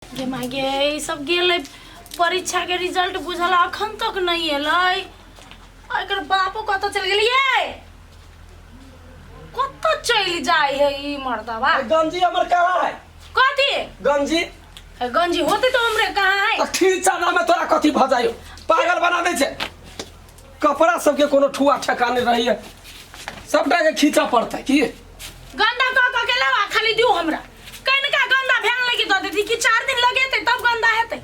गे माय गे, ई सब गेलै परीक्षा के रिजल्ट बुझल अखन तक नहीं एलै। आ एकर बापो कतऽ चलि गेलियै, कतऽ चलि जाइ है ई मर्दबा? गंजी हमर कहाँ है? कथी? गंजी। ए, गंजी होते तो हमरे कहाँ है? तऽ खींचा ना में तोरा कथी भऽ जायो, पागल बना दै छै। कपड़ा सबके कोनो ठुआ ठेकाने रहैए, सबटा के खींचा पड़तै की? गंदा कऽ कऽ के लावा, खाली दियौ हमरा। कनिका गंदा भेल लगी दऽ देती कि 4 दिन लगेतै तब गंदा हेतै।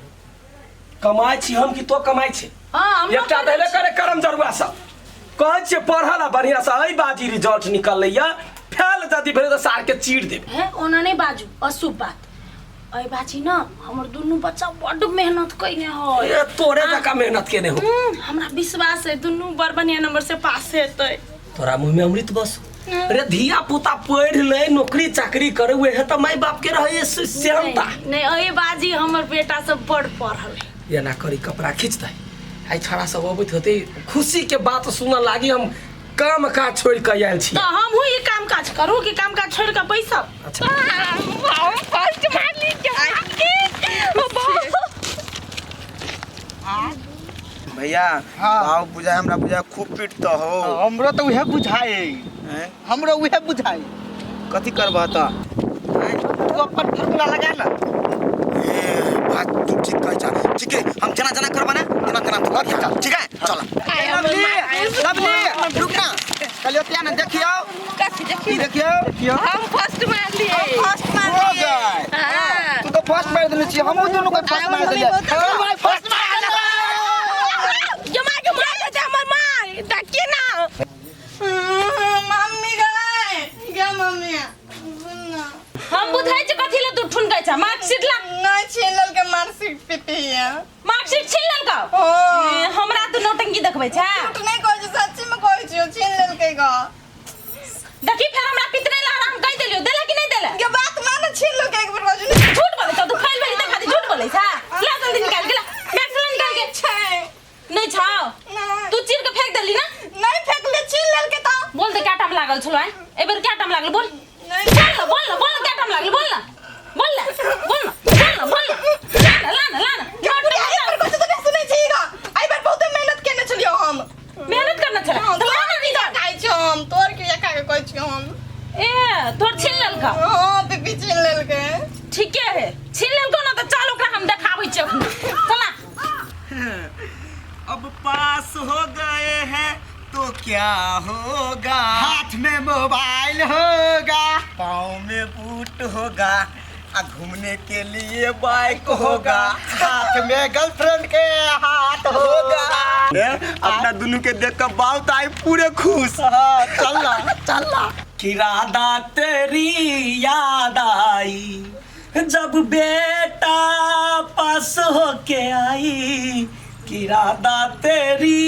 कमाइ छी हम कि तो कमाइ छी? हाँ, हम एकटा नौकरी देले छी। करे करम जरुआ सब कहै छियै पढ़ल आ बढ़िया से एहि बाजी रिजल्ट निकलैया, फेल यदि भेलै तऽ सार के चीर देबै। हे, ओना नहि बाजू अशुभ बात। एहि बाजी न हमर दुनू बच्चा बड्ड मेहनत कयने है। ए, तोरे जकाँ मेहनत केने हो। हमरा विश्वास है दुनू बड़ बढ़िया नंबर से पास हेतै। तोरा मुँह में अमृत बस रे। धिया पुता पढ़ ले, नौकरी चाकरी करे, वह तऽ माय बाप के रहे श्यामता। नहीं नहीं, एहि बाजी हमर बेटा सब बड़ पढ़ल है। एना करी, कपड़ा खींचतै, आइ छड़ा सब अबैत होतै, खुशी के बात सुनऽ लागी। हम काम काज छोड़ि कऽ आयल छी। तऽ हमहूँ ई काम काज करू कि काम काज छोड़ि कऽ बैसब? अच्छा। फर्स्ट मारली के। भैया। हाँ। भाव बुझाय, हमरा बुझाय खूब पीट तो हो। हमरो तो उहे बुझाए। हैं? हमरो उहे बुझाए। कथी करबह तऽ? तू अपन फर्मुला लगा ना। ए, बात तू ठीक कहै छ। ठीक है, हम जेना जेना करबा ना तेना तेना तू करिहा। ठीक है, चल। लवली, लवली, रुक ना। कहलियो त्या ना देखियो। कथी? की? देखियो। देखियो। हम फर्स्ट मारलिए। फर्स्ट मार हो गए। हाँ। तू तो फर्स्ट मार देने छी, हमहू दुनू के फर्स्ट मार देलियै। हाँ। भाई फर्स्ट मार। गे माय गे, मार देतै हमर माय, देखिए ना। मम्मी गए गे, मम्मी सुन ना। हम बुझै छी कथी ले तू ठुनकै छ। मार्कशीट ला। नहीं, छीन ललके मार्कशीट पिपिया। मार्कशीट छीन लेलकौ? हो। ए, हमरा तू नौटंकी देखबै छ? झूठ नहीं कहै छी, सच्ची में कहै छी, छीन लेलकै ग। देखी, फेर हमरा पितरे ला हम कहि देलियो, देला कि नहीं देला? गे बात मान, छीन लेलकै, एक बेर बाजू नहीं। झूठ बोलै छ तू, फेल भेली तऽ खाली झूठ बोलै छ। ला जल्दी निकाल के ला, मैक्स ला निकाल के। छै। नहीं छौ? नहीं। तू चीर के फेंक देली ना? नहीं फेंकले, छीन लेलकै तऽ। बोल दे, क्या टाइम लागल छलो आइ? एहि बेर क्या टाइम लागल, बोल। नहीं। बोल ना, बोल ना, बोल ना, क्या टाइम लागल, बोल ना, बोल ना, बोल ना, बोल ना, बोल ना, ला ना, ला ना, ला ना। गे एहि पर कहै छी तऽ नहीं सुनै छी ग। एहि बेर बहुते मेहनत केने छलियै हम। मेहनत करना छला हाँ, तऽ ला ना रिजल्ट। खाइ छियौ हम, तोर के खा के कहै छियौ हम। ए, तोर छीन लेलकौ? हाँ, पिपी छीन लेलकै। ठीके है, छीन लेलकौ ना तऽ चल, ओकरा हम देखाबै छियै अखनी, चला। अब पास हो गए हैं तो क्या होगा? हाथ में मोबाइल होगा, पाँव में बूट होगा, आ घूमने के लिए बाइक होगा, हाथ में गर्लफ्रेंड के हाथ होगा। ए, अपना दोनों के देख कर बहुत आई पूरे खुश। हाँ, चल ना, चल ना। कि राधा तेरी याद आई जब बेटा पास होके आई, कि राधा तेरी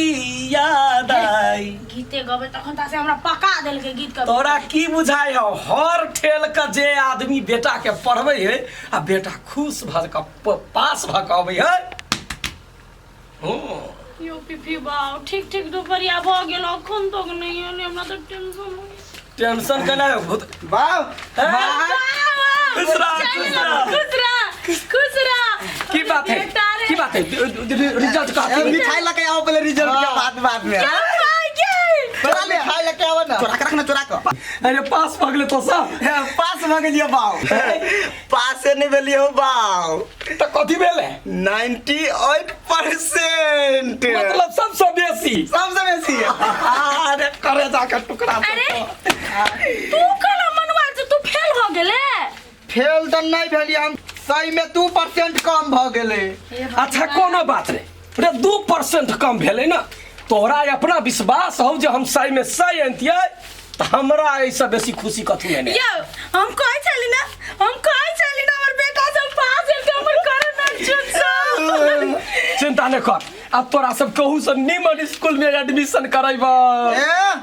याद आई। गीते गबै तखन तऽ से हमरा पका देलकै गीत के। तोरा की बुझाय हौ, हर ठेल के जे आदमी बेटा के पढ़बै है आ बेटा खुश भऽ कऽ पास भऽ कऽ अबै है। हूँ। यो पिपी बाउ, ठीक ठीक दुपहरिया भऽ गेल, अखन तक नहि एलै, हमरा तऽ टेंशन हो। टेंशन केना भूत बाप। खुश रह, खुश रह। खुश रह, खुश रह। की बात है? बेटा रे। की बात है? रिजल्ट ए, कहती मिठाई लके आओ पहले, रिजल्ट के बाद बाद में। चोरा मिठाई लेके आओ ना। चोरा के रखना, चोरा के। अरे, पास भऽ गेलै तो सब? पास भऽ गेलियै बाउ, पासे नहीं भेलियै हो बाउ। तऽ कथी भेलै? 98%। मतलब सबसँ बेसी? सबसे बेसी। अरे, करे जाके टुकड़ा सब। अरे, तू कला मनवा जे तू फेल हो गेले? फेल तऽ नहीं भेलियै हम, सही में 2% कम भऽ गेलै। अच्छा, कोनो बात नहीं रे, 2% कम भेलै ने, तोरा अपना विश्वास हौ जे हम सही में सही अनतियै तऽ हमरा एहिसँ बेसी खुशी कथी नहि। यौ, हम कहै छली ना, हम कहै छली ना, हमर बेटा सब पास हेतै, हमर करे ना चुप। चिंता नहि कर, अब तोरा सब कहू से नीमन स्कूल में एडमिशन करेब। ए,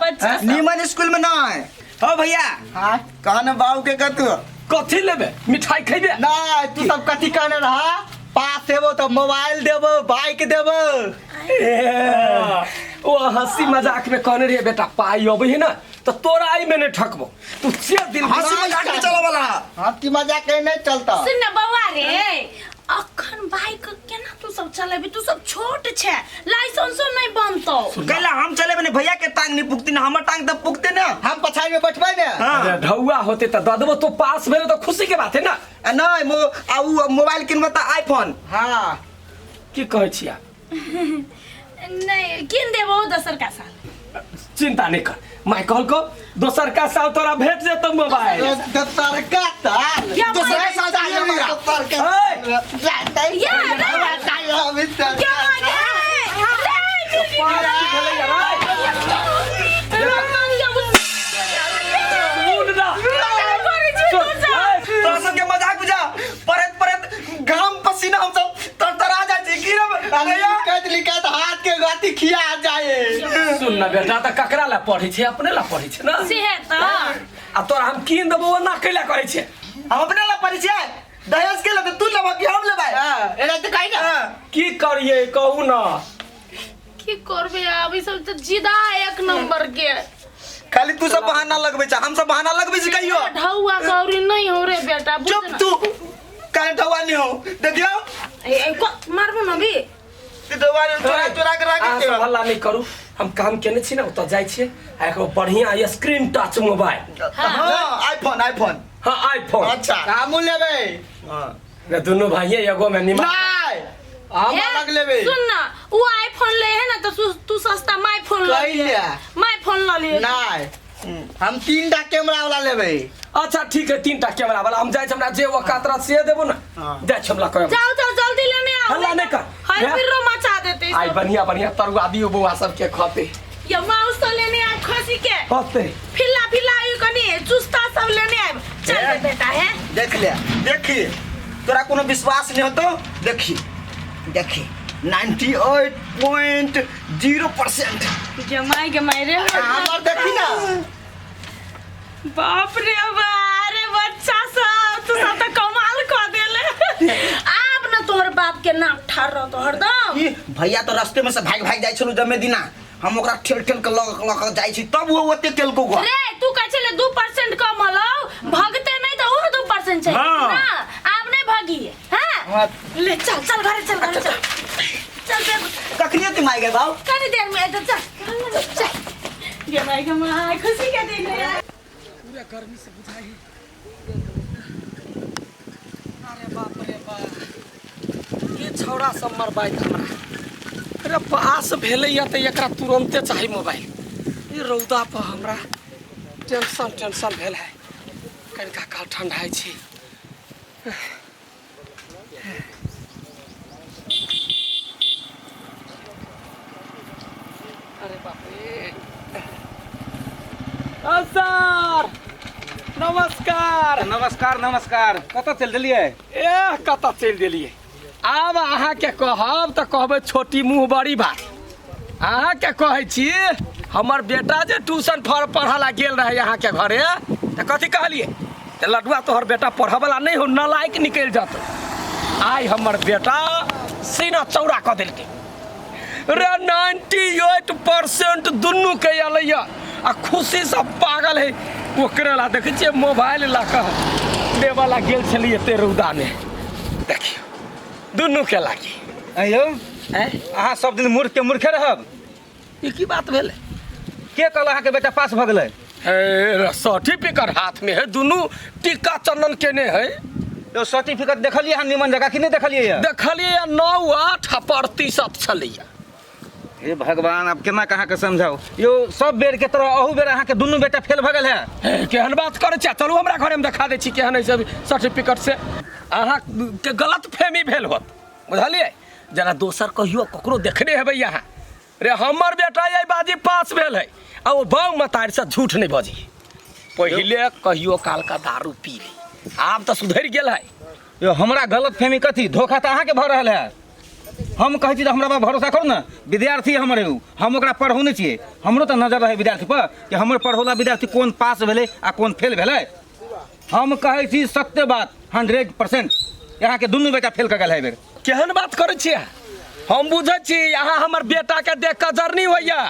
बच्चा सब। नीमन स्कूल में नहीं हो भैया। हाँ। कहा ना बाबू के कतू कथी लेबे, मिठाई खैबे? नहीं, तू सब कथी कहने रहा? पास हेबो तऽ मोबाइल देबो, बाइक देबो। ए, ओ हंसी मजाक में कहने रहिए बेटा, पाई अबै है ना तो तोरा आई में नहीं ठकबो तू से दिल। हंसी मजाक नहीं चला वाला। हंसी मजाक नहीं चलता। सुन ना बौआ रे। चलेबी तू सब छोट छै लाइसेंसो नहीं बनतौ कैला हम चलेबे ने भैया के टांग नहीं पुगती ना हमर टांग तऽ पुगते ना हम पछाड़ी में बैठबै ने हाँ अरे ढौआ होते तऽ दऽ देबो तो पास भेलै तऽ खुशी के बात है ना आ नहीं मो आ उ मोबाइल किनबो तऽ आईफोन हाँ की कहै छियै नहीं किन देबो दोसर का साल चिंता नहीं कर माय कहलको दोसर का साल तोरा भेट जेतौ मोबाइल दोसर का साल या दोसर माय- साल चाहिए हमरा दोसर का ए! साल या रे क्या क्या रे पास की भेलै रे सुन ना सुन, ए, तोरा सबके मजाक बुझा पढ़ैत पढ़ैत घाम पसीना हम सब तरतरा जाइ छी की रे भैया लिखैत लिखैत हाथ के गति खिया जाए सुन ना बेटा तऽ ककरा ला पढ़ै छै अपने ला पढ़ै छै ना से है तऽ आ तोरा हम कीन देबो ओ ना कैला करै छै हम अपने ला पढ़ै छियै दहेज के लेतै तू लेबह कि हम लेबै एना तऽ कही ना की करियै कहू ना की करबे आब ई सब तऽ जिदा एक नंबर के खाली तू सब बहाना लगबै छ हम सब बहाना लगबै छी कहियो ढौआ गौरी नहीं हो रे बेटा बुझ चुप ना। तू काहे ढौआ नहीं हो देखियो ए, ए, मारबो न भी तू ढौआ नहीं चोरा चोरा के राख अहाँ सब हल्ला नहीं करू हम काम केने छी ना ओतऽ जाइ छियै आ एगो बढ़िया स्क्रीन टच मोबाइल हाँ आईफोन आईफोन हाँ आईफोन अच्छा हमहूँ लेबै हाँ रे दुनू भाइये एगो में निमा नहीं हम हे, अलग लेबै सुन ना वो आईफोन ले है ना तो तू तू सस्ता my phone ले कही ले my phone ल लिए नहीं हम तीन टा कैमरा वाला लेबै अच्छा ठीक है तीन टा कैमरा वाला हम जाइ छी हमरा जे औकात रहत से देबो ना जाइ छी हमरा कहब जाओ जाओ जल्दी लेने आओ हल्ला नहीं कर। हर हे। फिर रो मचा देते आई बढ़िया बढ़िया तरुआ दियौ बौआ सबके खते ये माउस तो लेने आओ खसी के खते फिल्ला फिल्ला ई कनी चुस्ता सब लेने आब चल रे बेटा है देख ले देखी तोरा कोनो विश्वास नहीं होतो देखी देखी 98.0% जमाई के मारे हमर देखी ना बाप रे बा अरे बच्चा सब तू सब तो कमाल कर देले आब ना तोहर बाप के नाक ठार रहतो हरदम ई भैया तो रास्ते में से भाग भाग जाइ छलु जमे दिना हम ओकरा ठेल ठेल के लग लग के जाइ छी तब वो ओते केलको गो रे तू कहै छले 2% कम हलौ भगते नहीं तो ओहो 2% चाहिए हाँ। ना आब नहीं भगी हां ले चल चल घरे चल घरे चल चल चल कखनी ते माय गए बाबू कनी देर में एतौ चल चल गे माय गे my खुशी के दिन है पूरा गर्मी से बुझाई अरे बाप रे बाप ये छौड़ा सब मरबाइत हमरा अरे पास भेलैया तऽ एकरा तुरन्ते चाही मोबाइल ई रौदा पर हमरा टेंशन टेंशन भेल है कनिका काल ठंडाइ छी अरे बाप रे अ सर नमस्कार नमस्कार नमस्कार कतऽ चलि देलियै एह कतऽ चलि देलियै आब अहाँके कहब तऽ कहबै छोटी मुँह बड़ी बात अहाँके कहै छी हमर बेटा जे ट्यूशन फर पढ़ऽ ला गेल रहै अहाँके घरे तऽ कथी कहलियै तऽ लडुआ तोहर बेटा पढ़ऽवला नहि हो नालायक निकलि जतौ आइ हमर बेटा सीना चौड़ा कऽ देलकै रे 98% दुनूके एलैया आ खुशीसँ पागल है ओकरे ला देखै छियै मोबाइल लऽ कऽ देबऽ ला गेल छलियै एते रौदामे देखियौ दुनूके लागी आँय यौ आँय अहाँ सब दिन मूर्ख के मूर्खे रहब ई की बात भेलै के कहल अहाँके बेटा पास भऽ गेलै हे सर्टिफिकेट हाथमे है दुनू टीका चंदन केने है यौ सर्टिफिकेट देखलियै अहाँ निमन जगह कि नहि देखलियै यऽ देखलियै 9 8% छलैया हे भगवान आब केना अहाँके समझाउ यौ सब बेर के तरह अहू बेर अहाँके दुनू बेटा फेल भऽ गेल है हे, केहन बात करै छियै चलू हमरा घरेमे देखा दै छी केहन है सब सर्टिफिकेट से अहाँके गलत फहमी भेल होत बुझलियै जेना दोसर कहियो ककरो देखने हेबै अहाँ रे हमर बेटा एहि बाजी पास भेल है आ ओ बाउ मतारिसँ झूठ नहि बजी पहिले कहियो काल का दारू पी ली आब तऽ सुधरि गेल है यौ हमरा गलत फहमी कथी धोखा तऽ अहाँके भऽ रहल है हम कहै छी तऽ हमरा पर भरोसा करू ने विद्यार्थी हमर है उ हम ओकरा पढ़ौने छियै हमरो तऽ नजर रहै विद्यार्थी पर कि हमर पढ़ौला विद्यार्थी कोन पास भेलै आ कोन फेल भेलै हम कहै छी सत्य बात 100% अहाँके दुनू बेटा फेल कऽ गेल है एहि बेर केहन बात करै छियै हम बुझै छी अहाँ हमर बेटाके देख कऽ जरनी होइया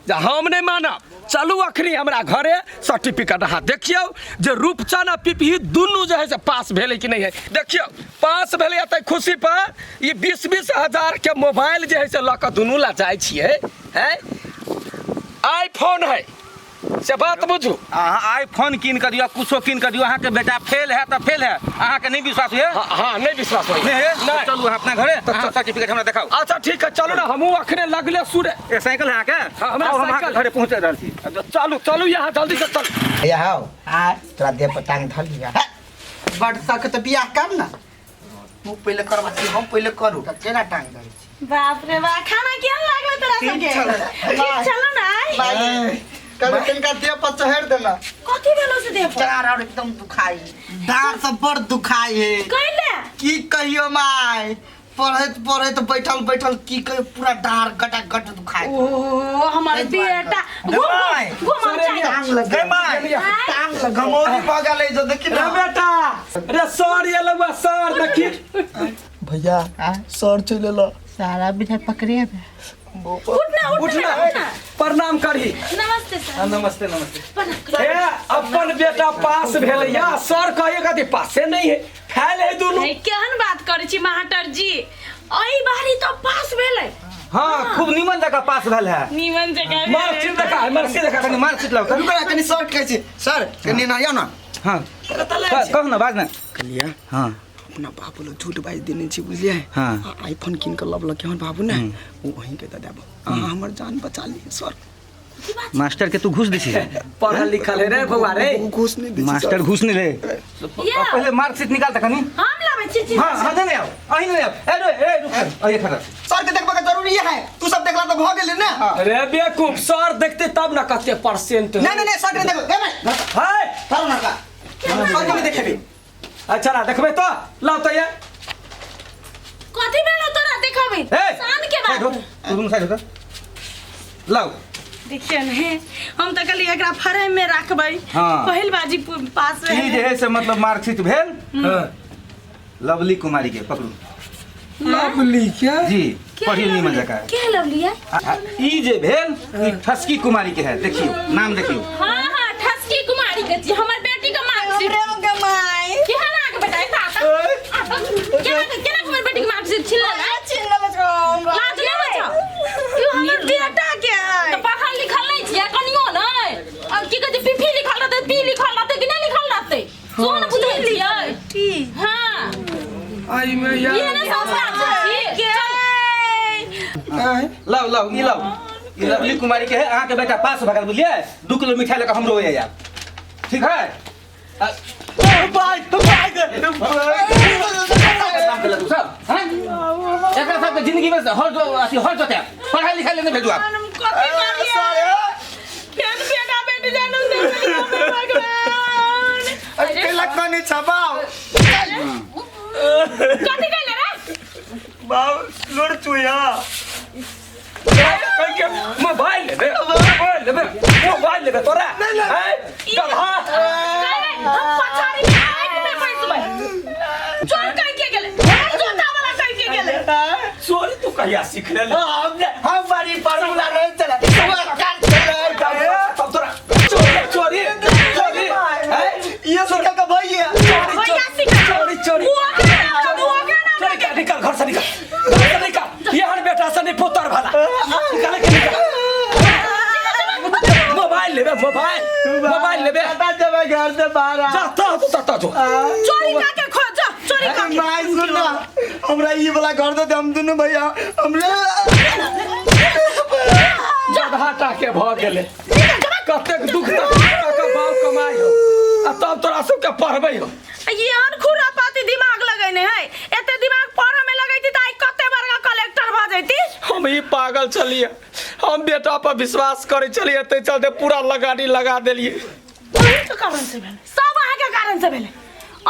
जे हम नहि मानब। चलू अखनी हमरा घरे सर्टिफिकेट अहाँ देखियौ जे रूपचन आ पिपही दुनू जे है से पास भेलै कि नहि है। देखियौ पास भेलै तऽ खुशी पर ई 20-20 हजार के मोबाइल जे है से लऽ कऽ दुनू ला जाइ छियै। हैं आईफोन है से बात बुझू। अहाँ आईफोन कीन कऽ दियौ, कुछो कीन कऽ दियौ, अहाँके बेटा फेल है तऽ फेल है। अहाँके नहि विश्वास होइए? हाँ हाँ नहीं विश्वास होइए। नहीं है? नहीं। चलू अहाँ अपना घरे, तऽ अहाँ सर्टिफिकेट हमरा देखाउ। अच्छा ठीक है चलू ना, हमहूँ अखने लगले सुरे। ए साइकिल है अहाँके? हाँ, हमरा आउ, हम अहाँके साइकिल। घरे पहुँचा रहल छी। चलू चलू यहाँ जल्दी से चलू। भैया हौ तोरा देह पर टांग धल लिया। बड़ सक तऽ बियाह कर ना, तू पहिले करबा कि हम पहिले करू? तऽ केना टांग धरै छी? बाप रे बा, खाना केहन लागलै तोरा ठीक सबके? छलै। ठीक छलो ना? भाई कल कनिका देह पर चढ़ देना। कथी भेलो से देह पर? डाँर और एकदम दुखाई, डाँर सब बड़ दुखाई है। कैले? की कहियो माय, पढ़ैत पढ़ैत बैठल बैठल की कहियो पूरा डाँर गटा गट दुखाई। ओ हमर ताहि दुआरे बेटा कर। घूम माय, घूम हम चाहे। टांग लग गे माय, टांग लग घमौरी भऽ गेलै जो देखी रे ना। बेटा रे सर एलौ सर देखी। भैया सर चलि एलो। सारा बिना पकड़े बे। उठना उठना उठना उठना। प्रणाम करही। नमस्ते सर। नमस्ते नमस्ते। प्रणाम करी। ए अपन बेटा पास भेलै या सर कहिए कथी पासे नहीं है, फैल है दुनू। हे, केहन बात करै छी मास्टर जी, एहि बारी तो पास भेलै। हाँ खूब नीमन जकाँ पास भेल है। नीमन जकाँ भेलै। मार्कशीट देखा, मार्कशीट देखा। कनि मार्कशीट लाउ तऽ। रुको ना, कनि सर कहै छी सर कनि ना आउ ना। हाँ कह ना, बाज ना। कहलियै हाँ अपना बाबू लग झूठ बाजि देने छी बुझलियै। हाँ। आ आईफोन कीन कऽ लबलक हमर बाबू ने, ओ अहीँके दऽ देब, अहाँ हमर जान बचा ली सर। मास्टर के तू घूस दै छी? पढ़ल लिखल है रे बौआ रे। ओ घूस नहि दै छी मास्टर सर। घूस नहीं ले। या। पहले मार्कशीट निकाल तऽ कनि। हम लाबै छी छी। हाँ हाँ नहीं आओ, अहीं नहीं आओ। ए रे ए रुक, अहीं खड़ा। सर के देखबा के जरूरी है, तू सब देखला तऽ भऽ गेलै ने। रे बेवकूफ सर देखते तब ना कते परसेंट। नहीं नहीं नहीं सर के देखो, ए भाई हाय धरो ना का। सर के नहीं देखेबी। अच्छा ना देखबे तो लाओ तो ये। कथी भेलो तोरा देखबै? ए शान के साइड हो, बात। तू दुनू साइड हो तऽ। लाओ। देखियौ ने, हम तऽ कहलियै एकरा फ्रेम में राखबै। हाँ। पहिल बाजी पास ई जे है से मतलब मार्कशीट भेल हाँ। लवली कुमारी के पकड़ू। लवली क्या? जी पढ़ियो नीमन जकाँ। के लवली है? ई जे भेल ई ठसकी कुमारी के है, देखियो नाम देखियो। हाँ हाँ ठसकी कुमारी के छी, हमर बेटी के मार्कशीट। प्रेम के माय केहन आके बेटा एता आता आता केना केना हमर बेटी के मार्कशीट छिनल है? छीन लेलक हमरा। लाज नहि होइ छौ? ई हमर बेटा के है। तऽ पढ़ल लिखल नहि छियै कनियो नहि। अब की कहै छै, पीपी लिखल रहतै, पी लिखल रहतै कि नहि लिखल रहतै? सेहो ने बुझै छियै। ठीक। हाँ आई में यार। इहे ने संस्कार छै। के लाओ लाओ ई लाओ, ई लवली कुमारी के है। अहाँ के बेटा पास भऽ गेल बुझलियै। 2 किलो मिठाई लऽ कऽ हमरो आयब, ठीक है? सब हैं? एकरा सबके जिंदगी में हर जो अथी हर जोते पढ़ाई लिखाई ले नहीं भेजू आप। हम कथी करियै? केहन बेटा बेटी जानू से भगवान। अरे कैला कनि छबाउ। कथी कहले रे? बाप लोर चुया। मोबाइल लेबे, मोबाइल लेबे, मोबाइल लेबे तोरा। हैं? गधा। हम पछाड़ी में आँख में पैसबै। चोर कहि के गेलै? जोता वाला कहि के गेलै? चोरी तू कहिया सीख लेले? हम बड़ी फार्मूला नहीं चला। तब तोरा चोरी चोरी चोरी हैं? ये सुन के भैया भैया सीख चोरी चोरी वो ओकरा नाम, वो ओकरा नाम। चोरी निकल निकल घर से निकल, घर से निकल। यहाँ बेटा से नहीं पुत्र भला निकल के निकल। मोबाइल लेबे, मोबाइल मोबाइल लेबे। जब घर से बाहर आ। जा तो तू तता जो। चोरी का के खोज, जा चोरी का के। माय सुन ना, हमरा ई वाला घर दे दे, हम दुनू भैया हमरा गधा टा के भ गेलै। कतेक दुख तक के बाप कमाइ हो आ तब तोरा सबके पढ़बै हो। एहन खुरापाती दिमाग लगैने है, एते दिमाग पढ़े में लगैती त आइ कते बड़का कलेक्टर भ जैती। हम ही पागल छलियै, हम बेटा पर विश्वास करै छलियै, ताहि चलते पूरा लगानी लगा देलियै। अही के कारण से भेलै, सब अहाँ के कारण से भेलै।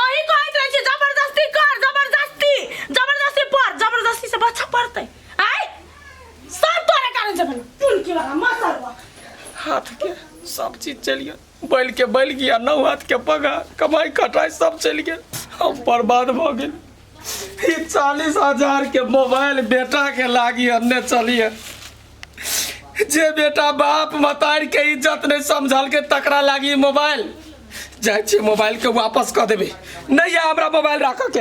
अही कहैत रहै छी जबरदस्ती कर, जबरदस्ती जबरदस्ती पढ़, जबरदस्ती से बच्चा पढ़तै। आइ सब तोरे कारण से भेलै। पुल के वाला मसलवा हाथ के सब चीज चलि गेल, बैल के बैल गया, नौ हाथ के पगा, कमाई कटाई सब चलि गेल, हम बर्बाद भऽ गेल। ई 40,000 के मोबाइल बेटा के लागी अन्ने चलिए। जे बेटा बाप मतार के इज्जत नहीं समझल के तकरा लागी मोबाइल। जाइ छी, मोबाइल के वापस कऽ देबै। नहीं है हमरा मोबाइल राखऽ के।